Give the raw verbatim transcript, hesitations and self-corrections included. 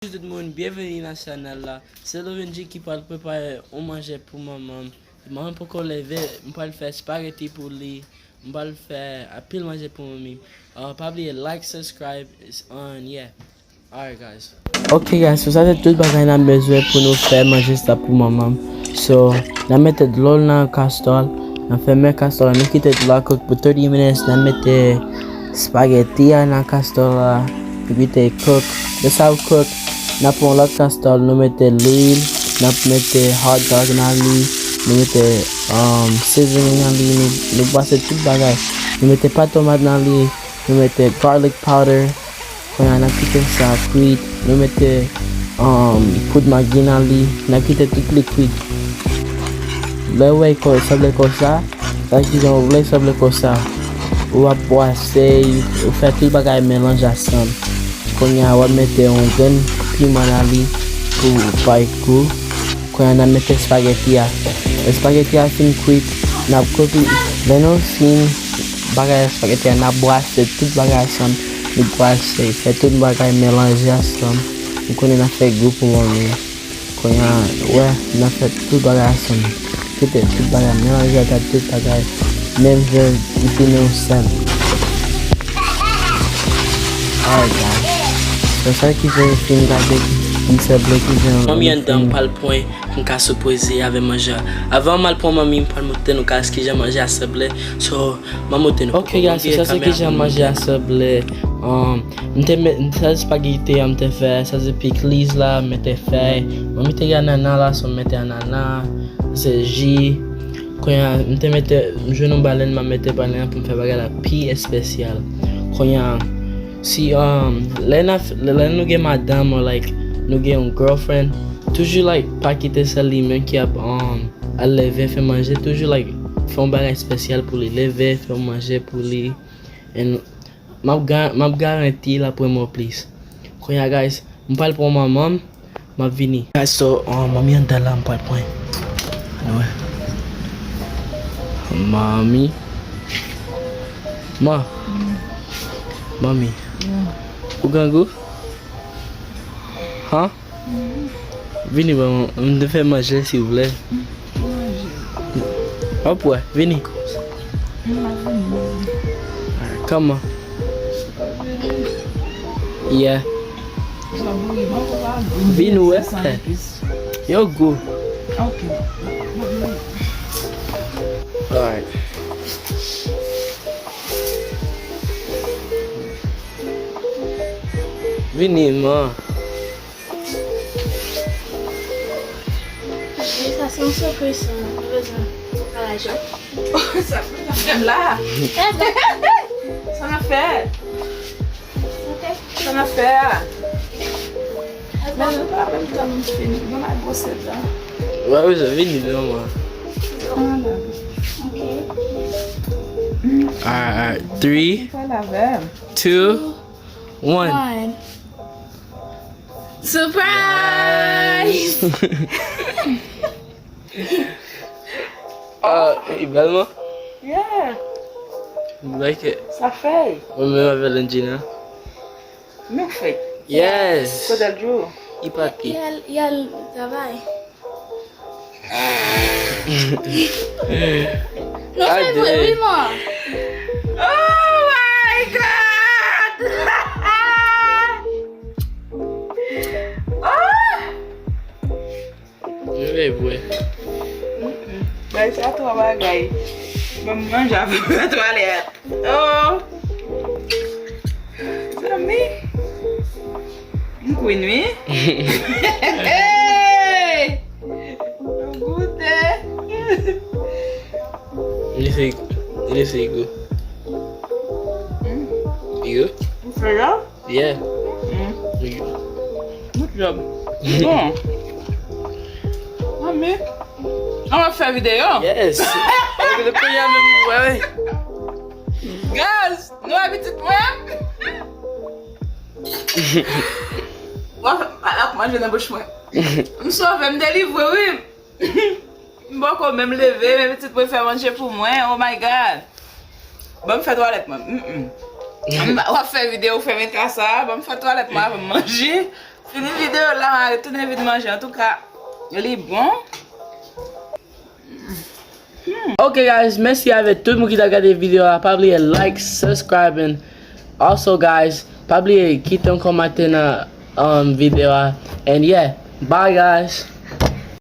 Tout moun, byenveni nan chanèl la. Se Lovenji ki pral prepare yon manje pou manman m. Manman m poko leve, m pral fè spaghetti pou li. M pral fè anpil manje pou manmi. Uh, pa bliye like, subscribe, and yeah. Alright, guys. Ok, guys, so sa se tout bagay n ap bezwen pou nou fè manje sa pou manman m. So, n ap mete dlo nan kastòl, n ap fèmen kastòl la, nou kite dlo a cook pou thirty minutes, n ap mete spaghetti a nan kastòl la, nou kite cook. Lè sa yo cook, n ap pran lòt kastòl, nou mete lwil, n ap mete hot dog nan li, nou mete, um, seasoning nan li, nou, nou pase tout bagay. Nou mete pat tomat nan li, nou mete garlic powder, kounye a n ap kite sa kwit, nou mete, um, poud magi nan li, n ap kite tout li kwit. Lè w wè l sanble konsa, sa ki jan w vle sanble konsa. Ou ap bwase, ou fè tout bagay melanje ansanm. Kounye a w ap mete yon grenn piman nan li pou bay gou. Kounye a n ap mete espageti a. Lè espageti a fin kwit, n ap kouvri. Lè nou fin bagay espageti a, n ap bwase tout bagay ansanm. Nou bwase, fè tout bagay melanje ansanm. Ou konnen n ap fè gou pou manmi. Kounye a, wè, n ap fè tout bagay ansanm. Kite tout bagay melanje ak tout bagay. Menm jan li tounen yon sèl. Alright, guys. So, sa ki jan fin gade, m sanble ki jan. Manmi anndan, m pral pran, m ka sipoze avè manje a. Avan m al pran manmi, m pral montre nou guys ki jan manje a sanble. So, m ap montre nou. Ok, guys, so sa se ki jan manje a sanble. Um, m te met, sa se spaghetti a m te fè, sa se pikliz la, m mete fèy. Manmi te gen anana la, so m mete anana, se ji. Kounye a, m te mete, m jwenn yon balèn, m ap mete balèn an pou m fè bagay la pi espesyal. Kounye a, si, um, lè n ap, lè, lè nou gen madanm, or, like, nou gen yon girlfriend, toujou, like, pa kite sèl li menm ki ap, um, al leve fè manje, toujou, like, fè yon bagay espesyal pou li, leve, fè yon manje pou li. And m ap ga-, m ap garanti l ap renmen w plis. Kounye a, guys, m pral pran manman m, m ap vini. Guys, so, uh, manmi anndan la, m pral pran. Ann wè. Manmi. Ma. Manmi. Ou grangou? Han? Vini ban mwen, m te fè manje, silvouplè. Manje. W ap wè, vini. M ap vini. Kòman? Yeah. Sa bouyi, bon, pou pa gou. Vini wè. Sa epis. Yo gou. Ok. Alright. Vini, man. Sa se yon sipriz, sa. Mwen bezwen pale ak Jean. Sa, sa fè m la. Sa n ap fè? Sa n ap fè a? Men nou pa menm tan nou fini. Mwen al bwose dan. Wè, wi, sa vini, non, mwen. Alright, alright. Three, two, one. Surprise! Ah, li bèl, man. Yeah. M like it. Sa fèy. Mwen menm avè Lendjina. Milkshake. Yes. Kote l Drew? Li pati. Li al, li al travay. Non, se vre, wi, man. Oh my God! Oh! Mwen vle bwè. Mm-mm. Bay sa twò bagay. Ban m manje avan m nan twalèt. Oh! Zanmi. M kwin, wi. Hey! Nou goute. Li se, li se gou. Mm. Li gou? Ou fè la? Yeah. Mm. Good job. Bon. Mami. An w ap fè videyo? Yes. Kounye a menm, wè, wè. Guys, nou wè pitit mwen? W ap, w ap manje nan bouch mwen. M sove, m delivre, wi. M poko menm leve, men pitit mwen fè manje pou mwen. Oh my God. Ban m fè twalèt mwen. Mm-mm. M pa, w ap fè videyo, w fèmen ka sa. Ban m fè twalèt mwen avan m manje. Fini videyo la, m a retounen vin manje. Antouka, li bon. Ok guys, mèsi avèk tout moun ki ta gade videyo a. Pa bliye like, subscribe, and also guys, pa bliye kite yon kòmantè nan um, videyo a. And yeah, bye guys.